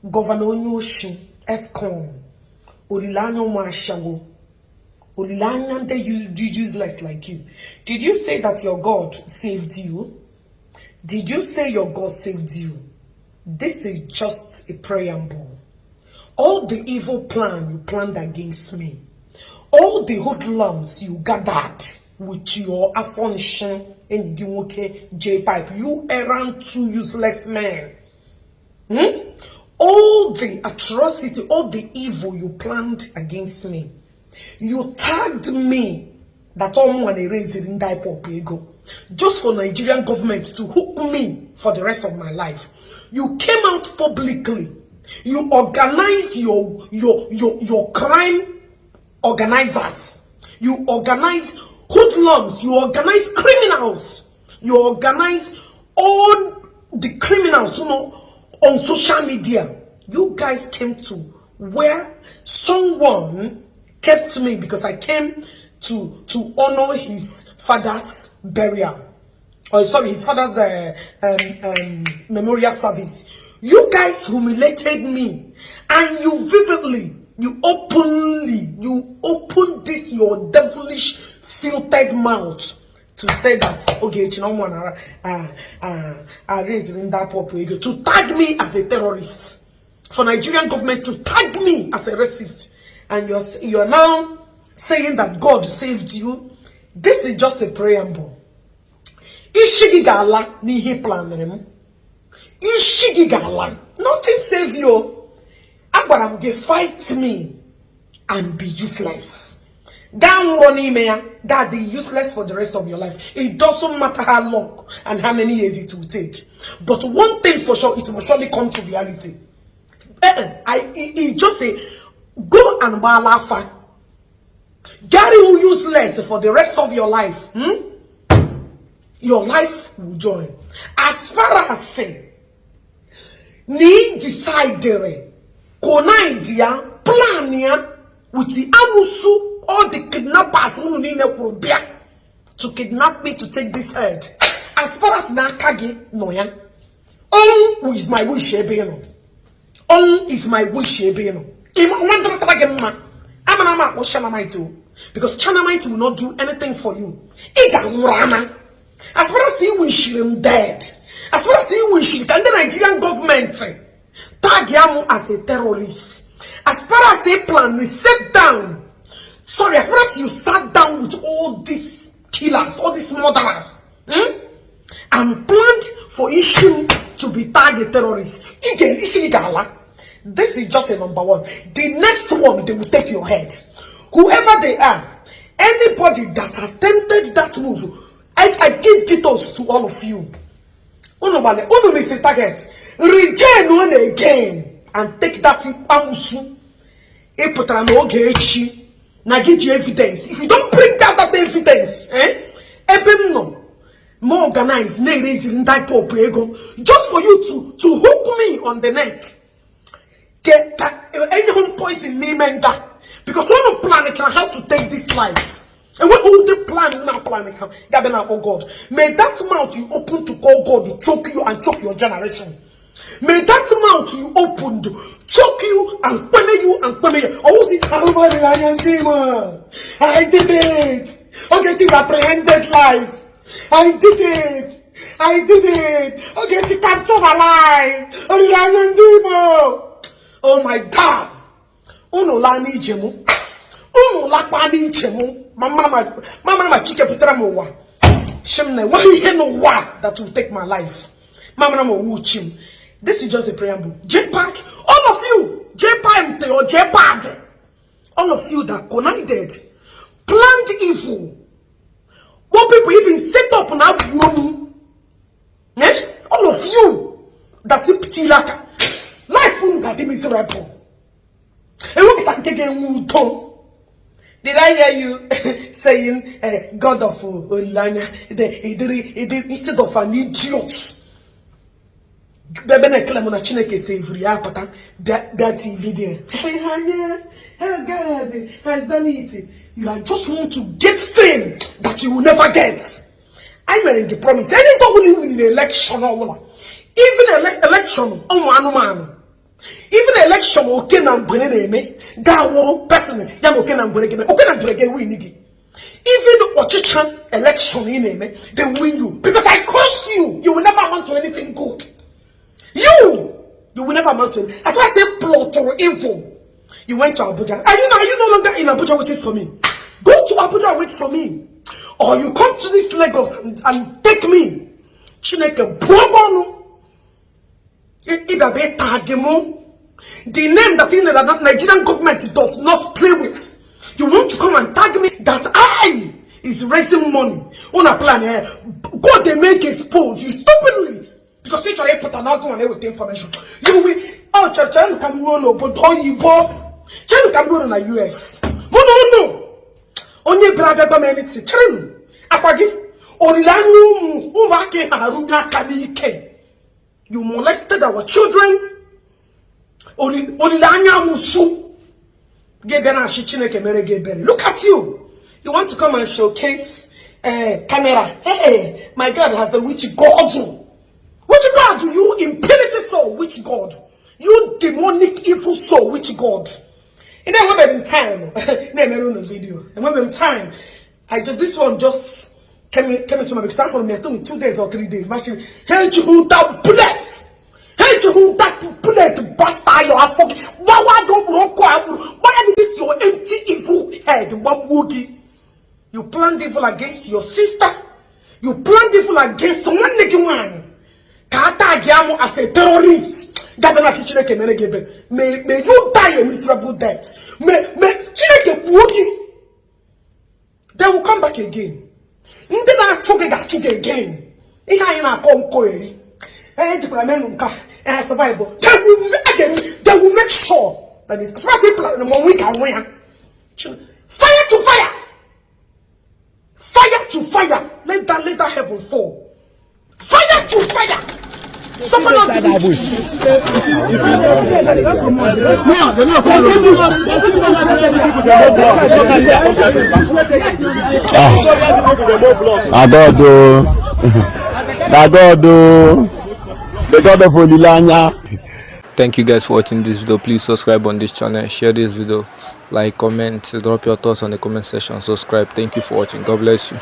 Governor onye oshi, escom, olileanya ụmụ ashawo, olileanya ndị useless like you. Did you say that your God saved you? Did you say your God saved you? This is just a preamble. All the evil plan you planned against me, all the hoodlums you gathered with your afọ enyi gị nwoke J pipe, you errant two useless men. All the atrocity, all the evil you planned against me, you tagged me that someone erased in IPOB ego just for Nigerian government to hook me for the rest of my life. You came out publicly. You organized your crime organizers. You organize hoodlums. You organize criminals. You organize all the criminals on social media. You guys came to where someone kept me because I came to honor his father's burial. Oh, sorry, his father's memorial service. You guys humiliated me, and you vividly, you openly, you opened this your devilish, filtered mouth to say that okay, no one raising that to tag me as a terrorist, for Nigerian government to tag me as a racist, and you're now saying that God saved you. This is just a preamble. Ishi gị ga-ala n'ihe planere m. Ishi gị ga-ala. Nothing save you. Agwara m gị, fight me and be useless. Gaa nwụrọ n'ime ya, gaa dị useless for the rest of your life. It doesn't matter how long and how many years it will take. But one thing for sure, it will surely come to reality. It's just a go and gbala afa. Get you useless for the rest of your life. Your life will join. As far as say, ni decide, connive ya, plan ya, with the amusu, all the kidnappers unu niile kwuru bịa to kidnap me, to take this head. As far as n'aka gị nọ ya, ọnwụ is my wish ebe ị nọ. Ọnwụ is my wish ebe ị nọ. Nwa ndọrọtara gị mma. Amana m akpọ Shanamite o. Because Shanamite will not do anything for you. Ị ga-anwụrụ ama. As far as you wish him dead, as far as you wish ka ndị Nigerian government tag ya mụ as a terrorist, as far as a plan we sit down, sorry, as far as you sat down with all these killers, all these murderers, And planned for issue to be tagged a terrorist, ị isi ga-ala. This is just a number one. The next one, they will take your head. Whoever they are, anybody that attempted that move, I give details to all of you. Unu gbale, unu miss the target. Regen one again and take that amusu. Ị pụtara na oge echi na gị ji evidence. If you don't bring out that evidence, eh? Ebe m nọ, ma organize na-ereziri ndị IPOB ego just for you to hook me on the neck. Ke ka enye m poison n'ime nga because unu plan how to take this life. Enweghị ụdị plan na plan ha ga-abịa na akpọ God. May that mouth you open to call God choke you and choke your generation. May that mouth you opened choke you and kweme you and kweme you. Ọwụzi ahụmadịrị anya ndị ma. I did it. Ogechi is apprehended life. I did it. I did it. Ogechi captured alive. Olileanya ndị Igbo. Oh my God. Unu laa n'ije mụ. Unu lakpa n'iche mụ. Mama ma Chike pụtara m ụwa. Shim na enweghị ihe n'ụwa that will take my life. Mama ma owu chi m. This is just a preamble. JPAC, all of you, JPAC or JPAD, all of you that connived, planned evil. What people even set up na gbuo. Eh? All of you that tilaka. Life unu ga-adị miserable. Enwepụta nke ga-enwe udo. Did I hear you saying God of Olileanya, instead of an idiot? Bebe na-ekele m na Chineke sevuru ya apụta bịa TV there. Hey, God has done it. You are just want to get fame that you will never get. I made the promise. Any will win the election or what? Even election, ụmụ anụmanụ. Even Election oke na ngwere na-eme ga-awụrụ person ya na oke na ngwere ga-eme, oke na ngwere ga-ewin gị. Even ọchịcha election ị na-eme, they win you because I curse you. You will never amount to anything good. You will never amount to anything. That's why I say plot or evil. You went to Abuja. Are you no longer in Abuja waiting for me? Go to Abuja and wait for me, or you come to this Lagos and take me. Chineke bụọ gị ọnụ. Ịbịa bịa tag mụ, the name that in the Nigerian government does not play with. You want to come and tag me that I is raising money on a plan, eh? God, they make expose you stupidly because ị chọrọ ịpụta na ọgụ na-eweta information. You will, oh, chere, chere ka m ruo n'obodo oyibo, chere ka m ruo na US. Mụ na unu onye bịara abịa gwa m anything, chere nụ akwa gị olileanya ụmụ ụmụaka ị na-arụnye aka n'ike. You molested our children. Olileanya amụsụ ga-ebịa na-achị. Chineke mere gị ebere. Look at you. You want to come and showcase camera. Hey, my God has the which God, which God? You impunity soul, which God? You demonic evil soul, which God? Ị na-enwebeghị m time na-emere unu video. Enwebeghị m time. I just, this one just came into my, because ahụrụ m ya 2 days or 3 days. Machi ha ejighị that bullet, ha ejighị that bullet basta your afọ gị, gbawa gị okpuru ọkụ agbụrụ, gbaya gị this your empty evil head, gbagbuo gị. You planned evil against your sister. You planned evil against nwanne gị nwaanyị ka a taa gị amụ as a terrorist. Gabịa na Chineke mere gị ebe. May you die a miserable death. May Chineke gbuo gị. They will come back again. Ndị na-achụ gị ga-achụ gị again. Ihe anyị na-akọ nkọ eri ee ejikwara menụ nke a ee survive. They will make sure that it especially plan ma onwe ka nwe ya. Fire to fire, fire to fire. Let that heaven fall. Fire to fire. Suffer not the witch to live. Ah, na God o, na God o, the God of olileanya. Thank you guys for watching this video. Please subscribe on this channel, share this video, like, comment, drop your thoughts on the comment section, subscribe. Thank you for watching. God bless you.